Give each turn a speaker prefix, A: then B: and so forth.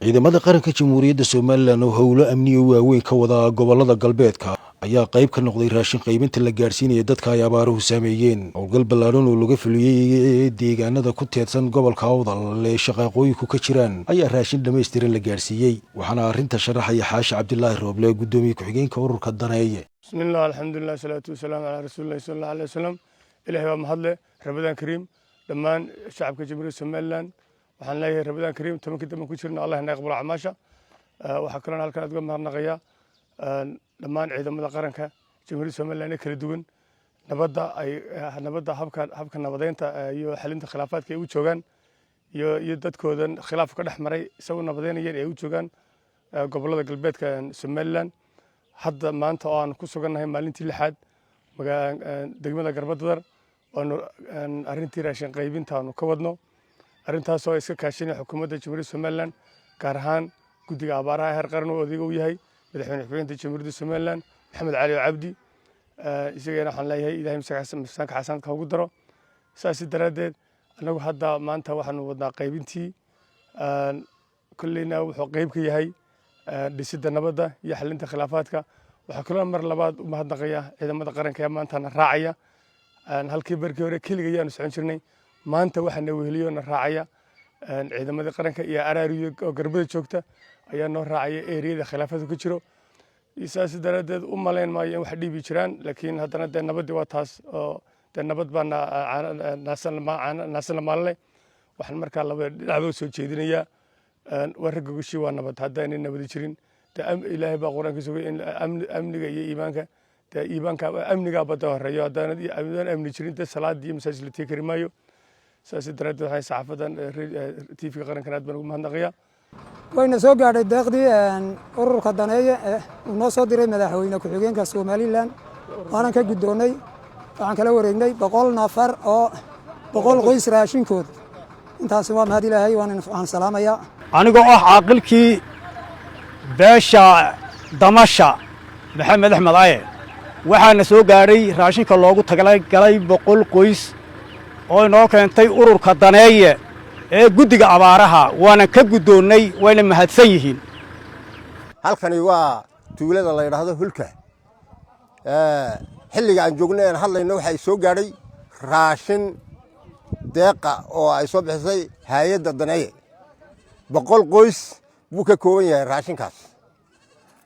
A: Ciidamada qaranka Jamhuuriyadda Somaliland oo howlo amniyo waaweyn ka wada gobolada galbeedka ayaa qayb ka noqday raashin qaybinta la gaadhsiinaya dadka ay abaaruhu saameeyeen. Howlgal ballaadhan oo laga fuliyey deegaanada ku teedsan gobolka Awdal ee shaqaaqooyinku ka jiraan ayaa raashin dhammaystiran la gaadhsiiyey, waxaana arrinta sharaxaya Xaashi Cabdilaahi Rooble, guddoomiye ku-xigeenka ururka Daneeye.
B: Bismillah, alxamdulilah, salaatu wasalaamu calaa rasuulillahi sala allahu alay wasalam. Ilahay baa mahadle. Ramadaan kariim dhammaan shacabka Jamhuuriyadda Somaliland. Waxaan leeyahay Ramadaan kariim. 10-kii dambe ku jirna, Allah na aqbalo acmaasha. Waxaa kaloona halkan aad uga mahadnaqayaa dhammaan ciidamada qaranka Jamhuuriyadda Somaliland ee kala duwan, nabadda ay nabadda habka nabadeynta iyo xalinta khilaafaadka ay u joogaan iyo dadkoodan khilaaf ka dhex maray isagoo nabadeynayeen ay u joogaan gobollada galbeedka Somaliland. Hadda maanta oo aan ku sugannahay maalintii lixaad degmada Garbadadar, oonu arrintii raashin qaybintaanu ka wadno, arrintaasoo iska kaashanaya xukuumadda Jamhuuriyadda Somaliland, gaar ahaan guddiga abaaraha heer qaran oo odayga u yahay madaxweyne ku-xigeenka Jamhuuriyadda Somaliland, Maxamed Cali oo Cabdi. Isagana waxaan leeyahay Ilahay miisaanka xasanaadka ugu daro. Saas daraaddeed, annagu hadda maanta waxaanu wadnaa qaybintii. Kolleyna wuxuu qayb ka yahay dhisidda nabadda iyo xalinta khilaafaadka. Waxaa kaloo mar labaad u mahadnaqaya ciidamada qaranka ee maantana raacaya. Halkii barkii hore keliga yaanu socon jirnay, maanta waxaa na weheliyo na raacaya ciidamadii qaranka iyo araariyo oo garbada joogta ayaa noo raacaya eriyada khilaafadu ka jiro. Saas daraaddeed u malayn maayo in wax dhiibi jiraan, laakiin haddana dee nabaddii waa taas oo dee nabad baa naasan la maalinleh. Waxaan markaa labada dhinacba soo jeedinayaa, waa ragga goshii waa nabad. Haddaynay nabadi jirin, dee Ilaahay baa Qur-aanka sugay in amniga iyo iimaanka, dee iimaanka amnigaa badda horeeyo. Haddaanad amni jirin, dee salaadii iyo masaajid la tegi kari maayo. Saas daraaddeed waxaan saxaafadan TV-ga qarankan aad baan ugu mahadnaqayaa.
C: Wayna soo gaadhay deeqdii ururka Daneeye ee uu noo soo diray madaxweyne ku-xigeenka Somaliland, waanan ka guddoonnay. Waxaan kala wareegnay 100 nafar oo 100 qoys raashinkood. Intaasi waa mahad Ilaahay, waan salaamayaa.
D: Anigoo ah caaqilkii beesha Damasha, Maxamed Axmed Aye, waxaana soo gaadhay raashinka loogu talagalay 100 qoys oo inoo keentay ururka Daneeye ee guddiga abaaraha. Waana ka guddoonnay, wayna mahadsan yihiin.
E: Halkani waa tuulada la yidhaahdo Hulka. Xilliga aan joogno aan hadlayno, waxay soo gaadhay raashin deeqa oo ay soo bixisay haayadda Daneeye. 100 qoys buu ka kooban yahay raashinkaas.